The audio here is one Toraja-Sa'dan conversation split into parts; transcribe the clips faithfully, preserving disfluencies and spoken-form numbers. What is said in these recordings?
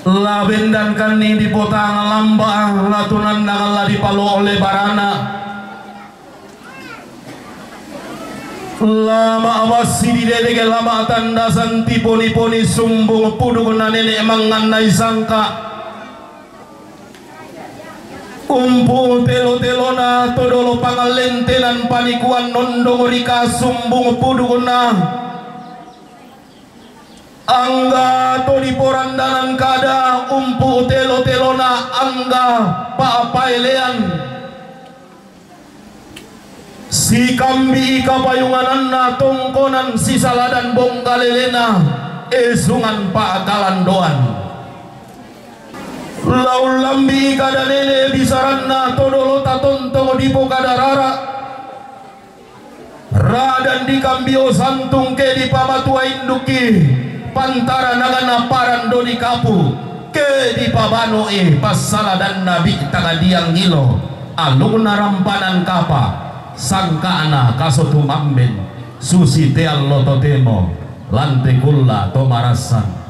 La bendan kanni dipotanga lamba, la tunanna la dipalo'o le barana. Lama' bassi didedeke, lama' tandasan tiponi-poni sumbung puduk na nene' mangannai sangka. Umpu telo-telona to dolo pangallentenan panikuan nondong ri kasumbung pudukna. Angga to diporandanan kada umpu telo-telona angga pa'paelean. Sikambi'i kapayungananna tongkonan sisaladan bonggalelena esungan pa'kalandoan. Laullambi'i kada nene' bisaranna to dolota tontong dipokada rara. Radan dikambio santung ke dipamatua indukki, pantara nagana parando dikapu, ke dipabanoi passaladanna bi'tang diangngilo, alukna rampanan kapa, sangka'na kaso tumamben, susi te allo totemo, lan te kulla to marassan.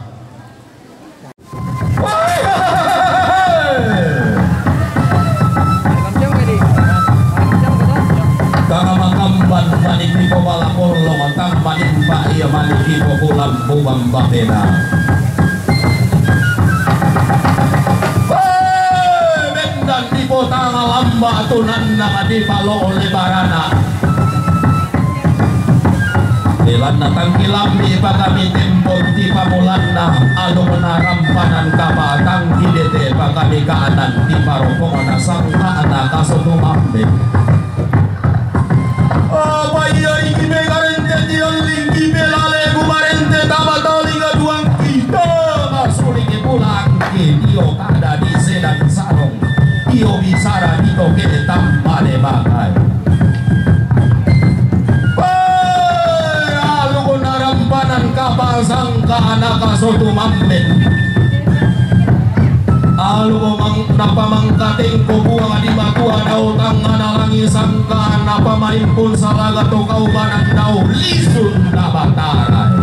Tang makamban maniki ko bala kollong, tang manimpa ia maniki ko kulambu bambapena. Hei, bendan dipotanga lamba tunanna dipalo'o le barana. Belanna tangki lambi pakami tempo ti pamulanna, alukna rampanan kapa tangki dete pakami ka'anan ti parokongna sangka'na kaso tumambe. Apa ia iki megarente tiang linggi pelale bumarente tama tali gaduang kita masuliki pulangki dio kada di sedang sarong. Io bisara dito ke tambale bagai. Hei, aluko narampanan kapasangka anaka sotu mamben. Aluko mang, napa mangkatengko buang di matua dau tangana langi sangka napa maimpun salaga to kau banan dau lisun na batarai.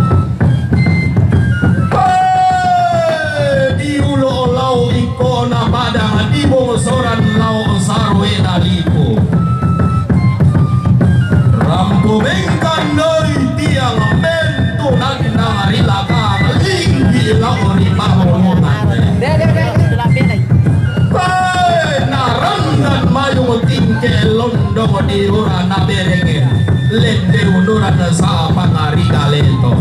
Hei, diulo lao ikkona padang, dibongsoran lao saroena lipu. Rampo mengkandoi tiang mentunanna rilakang linggi lao ri pamolongan. Hei, narandan mayung tingke londong di urana berenge. Lende unuran sapangari galeto.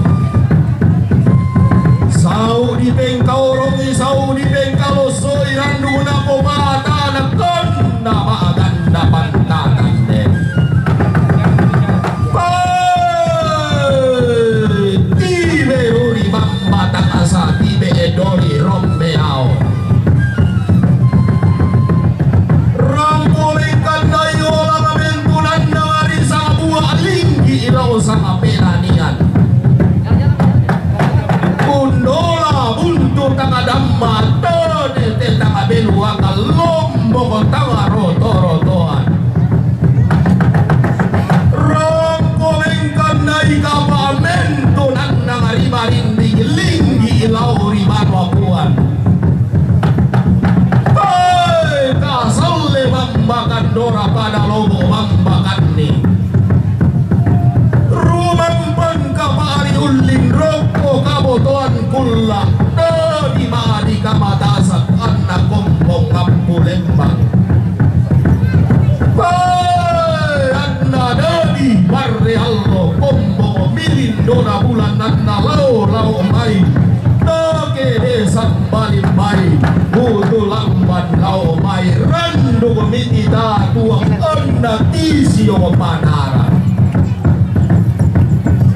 Sau dipengkaorongi, sau dipengkalosoi, randuna pomata na konna maganda pantanande. Hei, tibe ruri mambatang asa, tibe edori rombeao. Rampo mengkandai olang mentunanna ri sabua linggi lao sanga pelanian. Undola buntu tanga damma tone te tanga beluaka lomboko tanga roto-rotoan. Rampo mengkandai kapa mentunanna ri marinding linggi lao ri banua puan. Hei, kasalle mambakan dora pada lobo mambakanni. Rumampan kapari ulling rokko kabotoan kulla, dadi madi kamatasak anna kombong ngappu lembang. Hei, anna dadi marre allo kombong milindona bulan anna lao-lao mai. Nake desa Bali mai, butu lamban lao mai, randu miti tatuang onna tisio panara.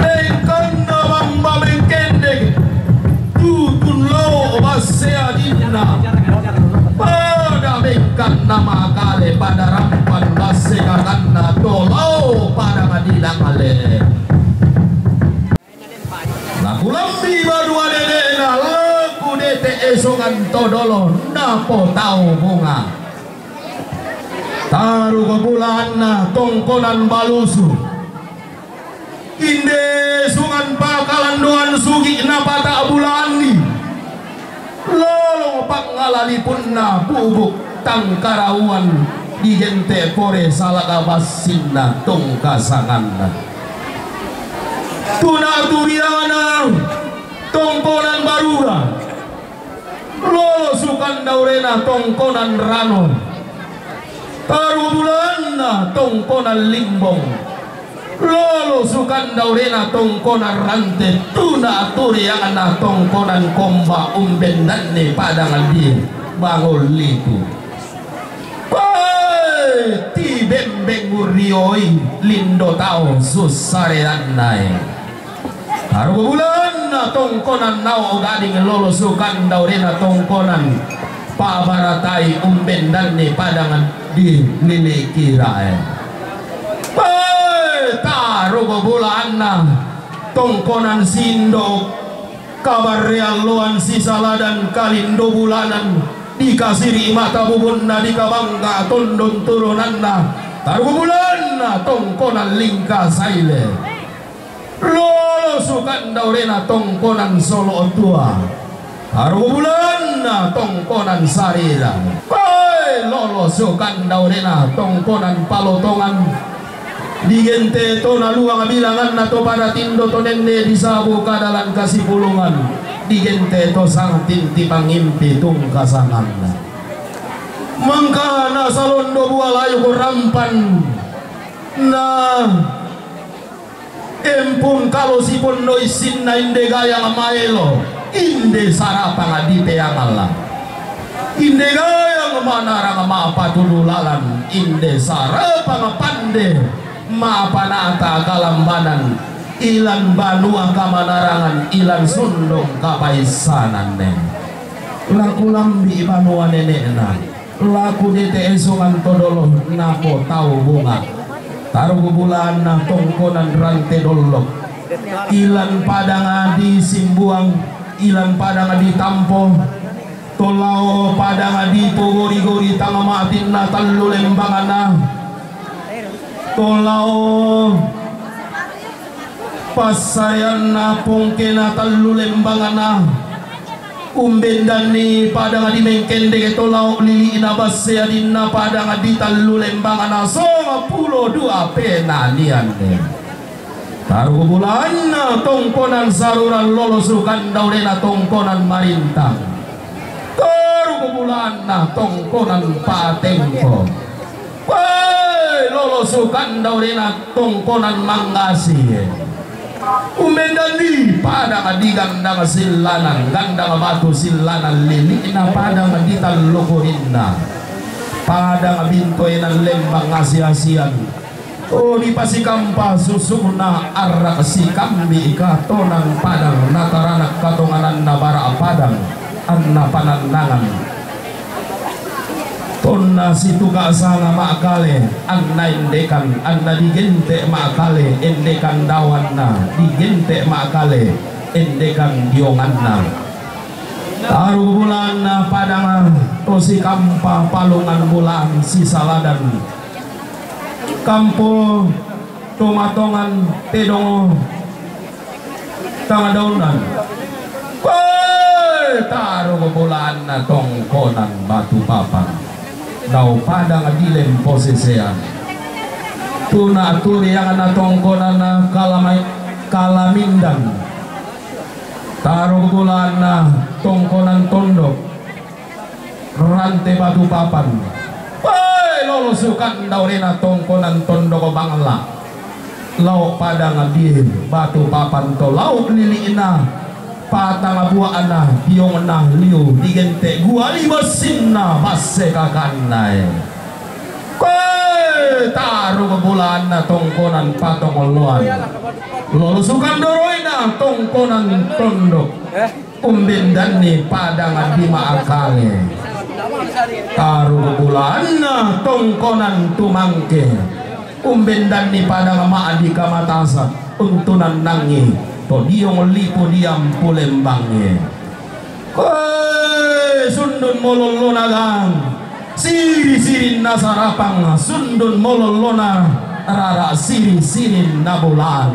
Engkanna mamba mengkendek, tutun lao basse adinna. Pada mengkanna makale, pada rampan basse kakanna to lao pada madinang ale. Laku lambi badua dede'na, laku dete esongan todolo, napotau bunga. Taruko bulaanna tongkonan balusu. Inde sungan pakalandoan sugi napata bulaanni. Lolo Lipunna bubuk tangkarauan digente' pore salaka bassinna tongkasanganna. Tuna turiana tongkonan barura, lolo sukanda urena tongkonan rano, taru bulanna tongkonan limbong, lolo sukanda urena tongkonan rante, tuna turiana tongkonan komba umbendanni padang di bangun lipu. Woi, tibembeng murioi lindo tau sussareannae. Taru bulanna tongkonan nao gading, lolo sukanda urena tongkonan pabaratai umbendanni padang di lilikirae. Woi, taru bulanna tongkonan sindo, kabarrealloan sisaladan kalindo bulanan, dikasiri mata bubunna, dikabangga tondon turunanna, taru bulanna tongkonan lingka saile. Lolo sukanda urena tongkonan solo tua, taru bulanna tongkonan sarira. Pae lolo sukanda urena tongkonan palotongan. Digente to naluang bilanganna to pada tindo to nenne disabu kadalan kasipulungan. Digente to sangtinti pangimpi tungkasanganna. Mangkana salondo bua layu rampan na empun kalo sipondo issinna inde gayang maelo, inde sarapang dipeangalla. Inde gayang manarang mapatulu lalan, inde sarapang pande mapanata kalambanan, ilan banua kamanarangan, ilan sundong kapaissananne. Laku lambi banua nenekna, laku dete esongan todolo napo tau bunga. Taru bulanna tongkonan rante dollok, ilan padang di Simbuang, ilan padang di Tampo, tolao padang di Pogori-gori tangamatinna tallu lembangana, tolao passareanna pongkena tallu lembangana, umbendanni padang di Mengkendeke tolao lili'na basse adinna padang di tallu lembangana songpulo dua penanianne. Taru bulanna tongkonan saruran lolo sukanda urena tongkonan marintang. Taru bulanna tongkonan patengko. Woi, lolo sukanda urena tongkonan manggasi. Umbendanni padang di gandang sillanan, gandang batu sillanan lili'na padang di tallu kurinna. Padang bintoenan lembang asi-asian. Oh, dipasikampa susuna arrak sikambi katonan padang, nataranak katongananna bara padang, anna panannangan. Tonna situka sanga ma'kale, anna endekan, anna digente' ma'kale endekan daoanna, digente' ma'kale endekan dionganna. Taru bulanna padang to sikampa palungan bulan sisaladan. Kampo tomatongan tedong tangadaonan. Woi, taru bulanna tongkonan Batu Papan. Dao padang di lempo sesean. Tuna turianna tongkonanna Kalama-, Kalamindan. Taru bulanna tongkonan tondok. Rante Batu Papan. Woi, lolo sukanda urena tongkonan tondok bangla. Lao padang di Batu Papan to lao lili'na, patang bua'na, diongna liu, digente' guali bassinna basse kakannae. Woi, taru bulanna tongkonan patongoloan. Lolo sukanda oroina tongkonan tondok. Umbendanni padang di Ma'kale. Taru bulanna tongkonan Tumangke. Umbendanni padang ma'di Kamatasan, untu nannangi to diong lipu diampu lembangnge. Koe, sundun molollona gang. Siri-sirinna sarapang, sundun molollona rara, siri-sirinna bulan.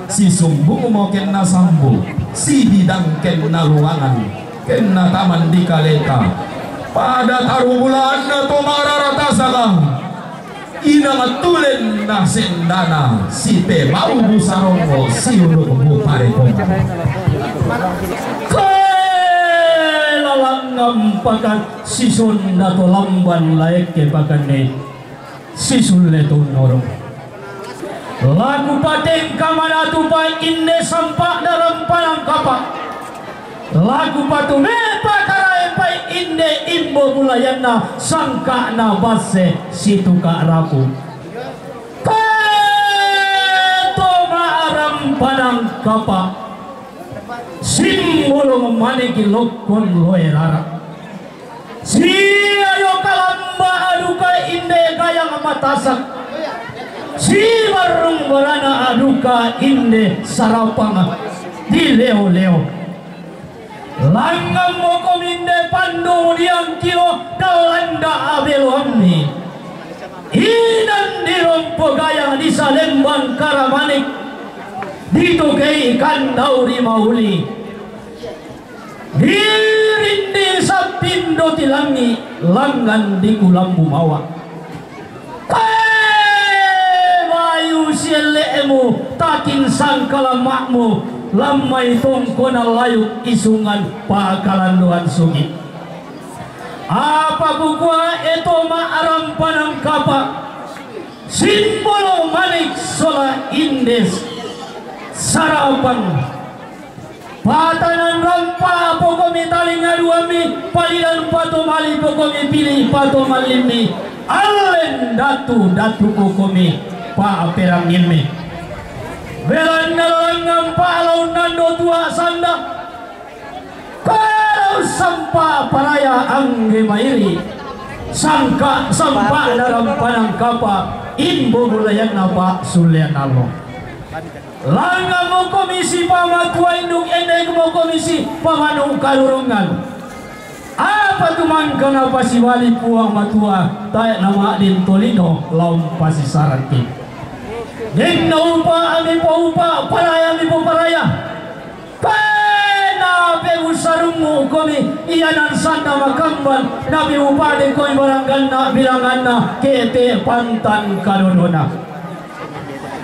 Sisumbungmo kenna sambu, sibidang kenna luangan, kenna taman di kaleta. Pada tarubulaanna to ma'rara tasaka, inang tulen na sendana, sipemau bu sarongo siulung bu parekongan. Kae lalangngan pakan sisonda to lamban laekke pakanne sisulle tunnorong. Laku patengka manatu pai inde sampa'na rampanang kapa. Laku patume pakarae pai inde imbo bulayanna sangka'na basse situka rapu. Kae to ma'rampanang kapa. Simbolong maniki lokkon loe rara. Siayo kalamba aduka inde gayang matasak. Sibarrung barana aduka inde sarapang di leo-leo. Langngan moko minde pandu diangkilo dao landa abeloammi. Inan di lompo gayang di Salembang Karamanik. Ditokei kandau ri mauli. Dirinding sappindo tilangi langngan di kulambu mawa. Kae bayu sielle'mu takin sangkala ma'mu lammai tongkona layuk isungan pakalandoan sugi. Apa kukua eto ma'rampanang kapa. Simbolo manik sola indes sarapan. Patanan rampa pokomi talinga duammi, palidan patomali pokomi pili patomalimmi, allen datu datu pokomi pa'perangimmi. Belanna langngan pa'launnan do tua sanda. Kalau sampa paraya angge mairi, sangka sampa dalam panangkapa imbo bulayanna pa sullean allo. Langa mokomisi pamatua induk endek mokomisi pamanu kalurongan. Apa tu mangka napasibali Puang Matua tae nama'din tolino laung pasisarangki. Denno upa ami po upa, paraya ami po paraya. Pena pe usarummu komi, ianan sanda makamban, nabi upade koi barangganna bilanganna kete pantan kadodona.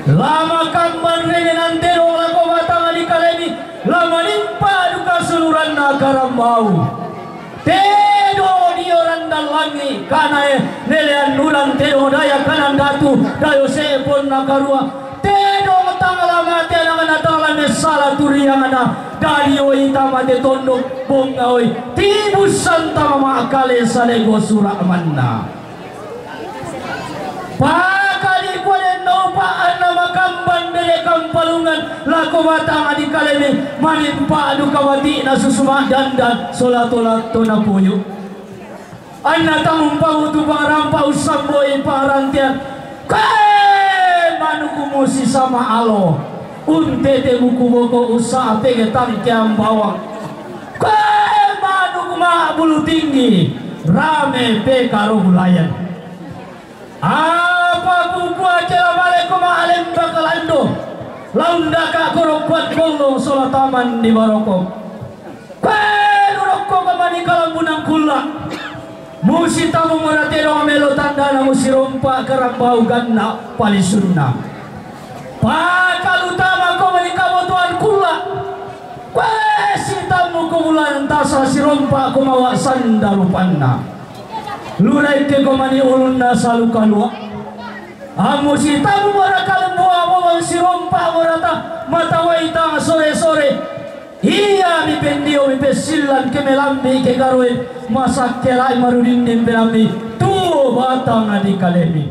Lama kamban rengenan tedong lako batang di kalemi, lama nimpa duka suluranna karambau. Tedo dio randang langi kanae nelean nulang tedo daya kanan datu dayo sepon nakarua. Tedo tangala mate anakna tangala messala turiangna dadio ita mate tondok bongaoi tibussan tama ma'kale salego sura manna. Pakali kuaden naupa anna makamban dede kampalungan lako batang di kalemi manimpa duka bati'na susu ma'dandan sola tolatto napuyu. Anna tamumpamu tu pangarampa ussamboi parantian kae manuku musi sama alo untete buku boko usaha pege tangkeang bawang. Kae manuku ma'bulu tinggi rame pekaro bulayan. Apa kukua kela maleko ma'lemba kalando laundaka korokkuan kollong sola taman di baroko. Kae nurokko kamani kalambunang kulla. Musi tamu mura tedong melo tandana musi rompa karambau ganna palisunna. Pakalu tama ko mani kabotoan kulla. Kue sitammu ko bulan tasa sirompa ko mawa sanda rupanna. Luraikke ko mani ulunna salu kalua. Ammu sitammu bara kalembua bawang sirompa barata mata waitang sore-sore. Ia mipendio mipessillan ke melambi ke karoe masakke lai marudinding pelambi tuo batang di kalemi.